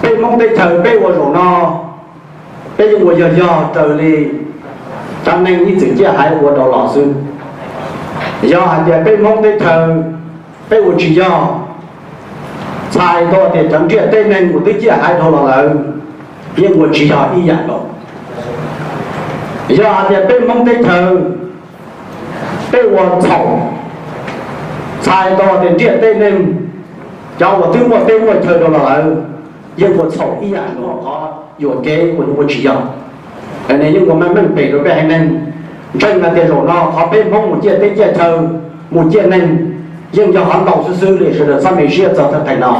Peb Hmoob teb chaws peb ua zaum no, peb yeej ua yog yog raws li cov neeg ib txwm ciaj haiv ua rau los xwb. Yog hais tias peb Hmoob teb chaws peb ua tsis yog, txhais tau tias cov ntiaj teb neeg uas twb ciaj haiv dhau los lawm yeej ua tsis yog ib yam nkaus. Yog hais tias peb Hmoob teb chaws peb ua txhaum, txhais tau tias ntiaj teb neeg, cov uas twb muaj teb muaj chaw dhau los lawm, yeej ua txhaum ib yam nkaus qhov yuam kev uas nws ua tsis yog. Nws yeej ua meej meej pem rau peb haiv neeg. Ntseeg hais tias zaum no qhov peb Hmoob mus ciaj teb ciaj chaw, mus ciaj neeg, yeej yog qhov ntau xwb xwb li. Sawv daws txhob me siab txog thaj teem no.